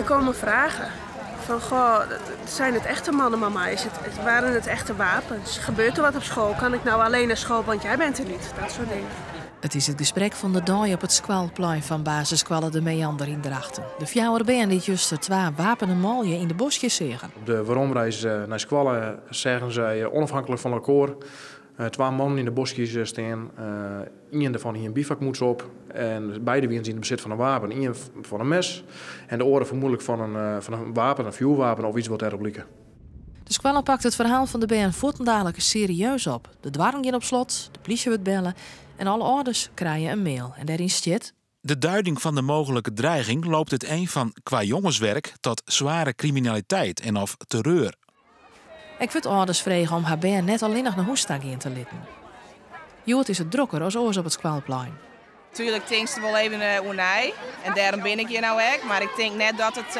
Komen vragen. Van, goh, zijn het echte mannen, mama? Waren het echte wapens? Gebeurt er wat op school? Kan ik nou alleen naar school, want jij bent er niet? Dat soort dingen. It is it gesprek fan de dei op it skoalplein fan basisskoalle De Meander yn Drachten. De fjouwer bern dy't juster twa wapene manlju yn de boskjes seagen. Op de weromreis nei skoalle seagen sy ûnôfhinklik fan elkoar twa mannen yn de boskjes stean. Ien derfan hie in bivakmûts op en beide wiene yn it besit fan in wapen. Ien fan in mes en de oare fermoedlik fan in wapen, in fjoerwapen of iets wat dêrop like. De skoalle pakt it ferhaal fan de bern fuortendalik serieus op. De doarren gean op slot, de plysje wurdt belle en alle âlders krije in mail. En dêryn stiet: De duiding van de mogelijke dreiging loopt uiteen van kwajongenswerk tot zware criminaliteit en of terreur. Ek wurdt âlders frege om har bern net allinnich nei hûs ta gean te litten. Hjoed is it drokker as oars op it skoalplein. Tuerlik tinkst der wol even oer nei. En dêrom bin ik hjir no ek. Mar ik tink net dat it,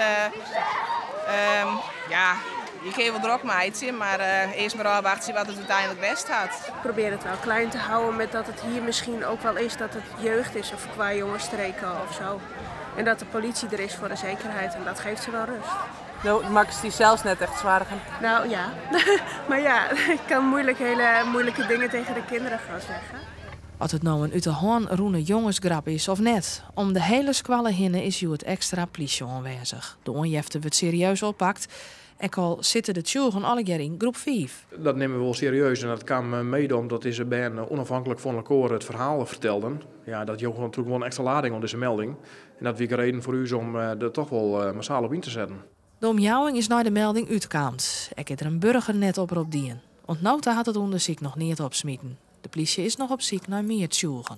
ja, je kinne wol drok meitsje, mar earst mar ôfwachtsje wat it úteinlik west hat. Ik probeer het wel klein te houden met dat het hier misschien ook wel is dat het jeugd is of kwajongensstreken of zo. En dat de politie er is voor de zekerheid en dat geeft ze wel rust. No, makkest dy sels net echt soargen? Nou ja, maar ja, ik kan moeilijk hele moeilijke dingen tegen de kinderen gaan zeggen. Oft it no in út de hân rûne jongesgrap is of net, om de hiele skoalle hinne is hjoed ekstra plysje oanwêzich. De oanjefte wurdt serieus oppakt, ek al sitte de tsjûgen allegear yn groep 5. Dat nimme we wol serieus en dat kaam mede omdat dizze bern ûnôfhinklik fan elkoar it ferhaal fertelden. Ja, dat joech natuerlik wol in ekstra lading oan dizze melding. En dat wie reden foar ús om der toch wol massaal op yn te setten. De omjouwing is nei de melding útkaamd. Ek is der in burgernetoprop dien. Oant no ta hat it ûndersyk noch neat opsmiten. De plysje is noch op syk nei mear tsjûgen.